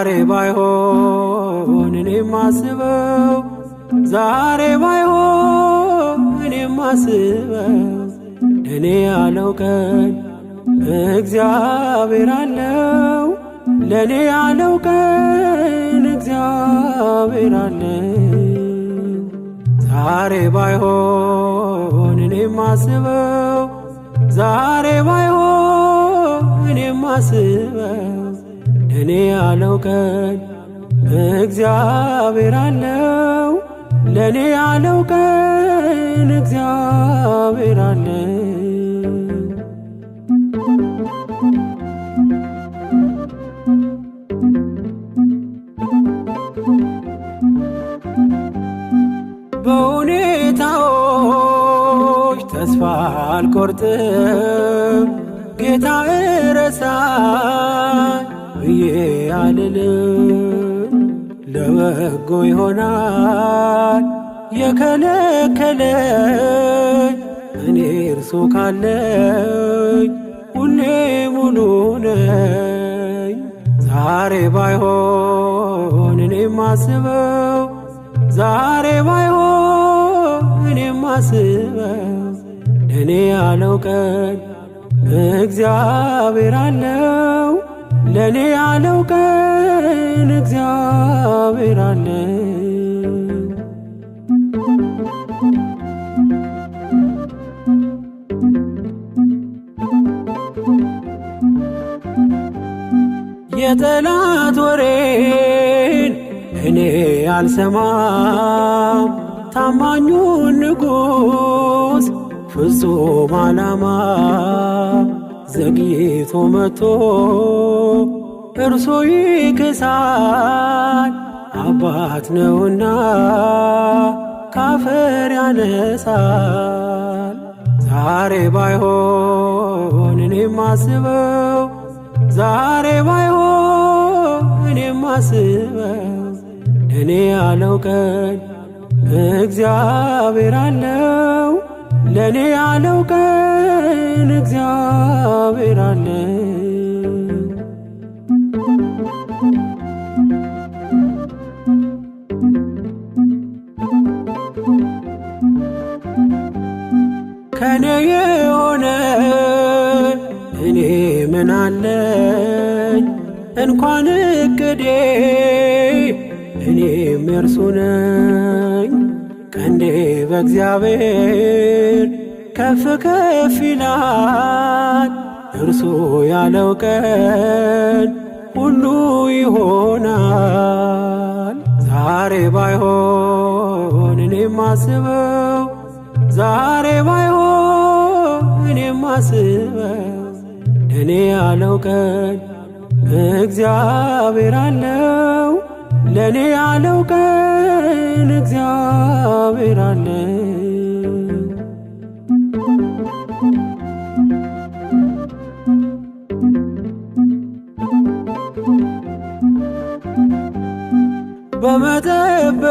ዛሬ ባይሆን እኔ ማስበው፣ ዛሬ ባይሆን እኔ ማስበው፣ እኔ ያለው ቀን እግዚአብሔር አለው። ለእኔ ያለው ቀን እግዚአብሔር አለው። ዛሬ ባይሆን እኔ ማስበው፣ ዛሬ ባይሆን እኔ ማስበው፣ እኔ ያለው ቀን እግዚአብሔር አለው። ለእኔ ያለው ቀን እግዚአብሔር አለው። በሁኔታዎች ተስፋ አልቆርጥም፣ ጌታ እረሳኝ ብዬ አልልም። ለበጎ ይሆናል የከለከለኝ፣ እኔ እርሱ ካለኝ ሁሌ ሙሉ ነኝ። ዛሬ ባይሆን እኔ ማስበው፣ ዛሬ ባይሆን እኔ ማስበው፣ እኔ ያለው ቀን እግዚአብሔር አለው። ለእኔ ያለው ቀን እግዚአብሔር አለው። የጠላት ወሬን እኔ አልሰማም፣ ታማኙን ንጉሥ ፍጹም ዓላማ ዘግይቶ መጥቶ እርሶ ይክሳል፣ አባት ነውና ካፈር ያነሳል። ዛሬ ባይሆን እኔ ማስበው፣ ዛሬ ባይሆን እኔ ማስበው፣ እኔ ያለው ቀን እግዚአብሔር አለው። ለእኔ ያለው ቀን እግዚአብሔር አለው። ከኔ የሆነ እኔ ምን አለኝ? እንኳን እቅዴ እኔም የእርሱ ነኝ። ቀንዴ በእግዚአብሔር ከፍ ከፍ ይላል፣ እርሱ ያለው ቀን ሁሉ ይሆናል። ዛሬ ባይሆን እኔ ማስበው፣ ዛሬ ባይሆን እኔ ማስበው፣ እኔ ያለው ቀን እግዚአብሔር አለው። ለእኔ ያለው ቀን እግዚአብሔር አለው።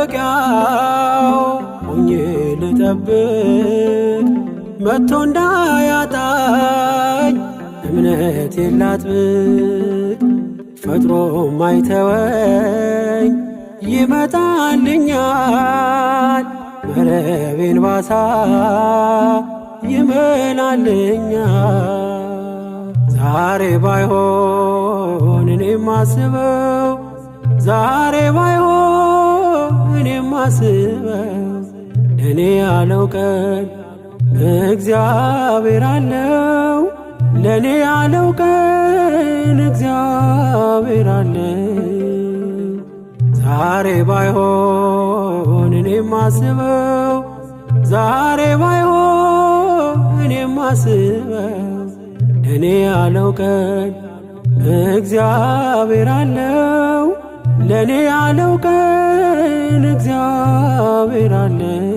በመጠበቂያው ሆኜ ልጠብቅ፣ መጥቶ እንዳያጣኝ እምነቴን ላጥብቅ። ፈጥሮ ማይተወኝ ይመጣልኛል፣ መረቤን ባሳ ይመላልኛል። ዛሬ ባይሆን እኔ ማስበው፣ ዛሬ ባይሆን እኔ ማስበው፣ እኔ ያለው ቀን እግዚአብሔር አለው። ለእኔ ያለው ቀን እግዚአብሔር አለው። ዛሬ ባይሆን እኔ ማስበው፣ ዛሬ ባይሆን እኔ ማስበው፣ እኔ ያለው ቀን እግዚአብሔር አለው። ለእኔ ያለው ቀን እግዚአብሔር አለው።